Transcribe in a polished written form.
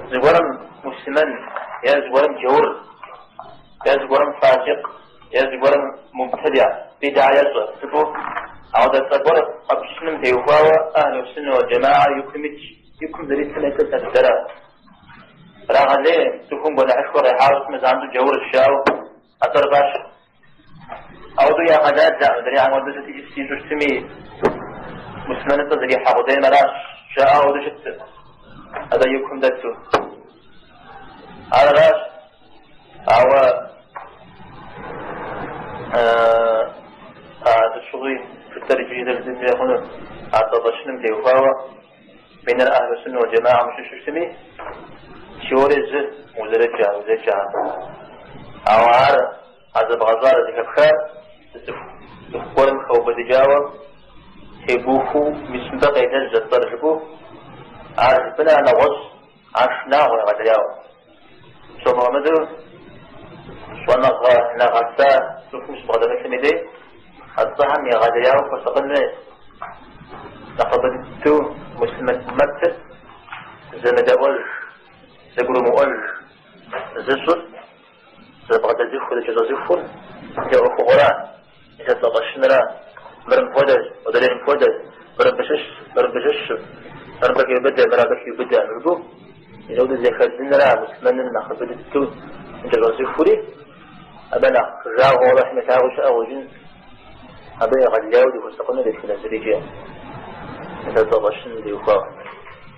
Зыгуэрым муслъымэн е зыгуэрым джаур, е зыгуэрым фасикъ, е зыгуэрым мубтэдиӏ, бидӏэ ещӏэ жыпӏэу, ауэдэ цӏэ гуэр фӏэпщыным теухуауэ ахьлу суннэ уэл джэмаӏэр и кум итщ, и кум зэритым етыр лъэщ дыдэра. Ирагъэлей цӏыхум гуэныхьышхуэ къихьауэ щытмэ, занщӏэу джаурщ жаӏэу а цӏэр фӏащ. Ауэдэу ягъэдалэкъым, мыдрейхэм хуэдэу сыт ищӏыс ищӏу щытми, муслъымэныцӏэ зэрихьэ къудейм аращ, жаӏэу ауэдэу щыткъым, атӏэ и кум дэту. Ар аращ, ауэ а сыт щыгъуи жытӏэр иджыри зэ жытӏэнкӏэ хъуну, а цӏэ фӏэщыным теухуауэ бейнэр ахьлу суннэ уэл джэмаӏэм щыщу щытми, теорие зы узэрыджа, узэджа. Ауэ ар а зэбгъэщӏар зэхэпхар зы цӏыху, цӏыху гуэрым хэубыдыкӏауэ тебухуэу мис мыбы къелэжь а цӏэр жыпӏэу, ар жыпӏэныр ар нэгъуэщӏ, ар шынагъуэ егъэлеяуэ. Псом хуэмыдэу щӏэныгъэ нэгъэса цӏыхум щыбгъэдэмылъым и дей, а цӏэхэм егъэлеяуэ хуэсакъын хуей. Нэхъыбэ дыдэу муслъымэн ӏуммэтыр зэмыдэӏуэж, зэгурымыӏуэж зыщӏыр, зэбгъэдэзыхур, зэкӏэщӏэзыхур а ӏуэхугъуэра, мис а цӏэ фӏэщыныра, мыр мыпхуэдэщ, модрейр мыпхуэдэщ, мыр мыбы щыщщ, мыр мыбы щыщщ, мыр мыбы хеубыдэ, мыр абы хиубыдэ жыпӏэу, мис апхуэдэу зэхэдзыныра муслъымэныр нэхъыбэ дыдэу зэкӏэщӏэзыхури, абы нэхъ жагъуэ Алыхьым илъагъуу щыӏэ къыщӏэкӏын, абы егъэлеяуэ дыхуэсакъыну дэтхэнэ зыри икӏи мис а цӏэ фӏэщыным теухуауэ.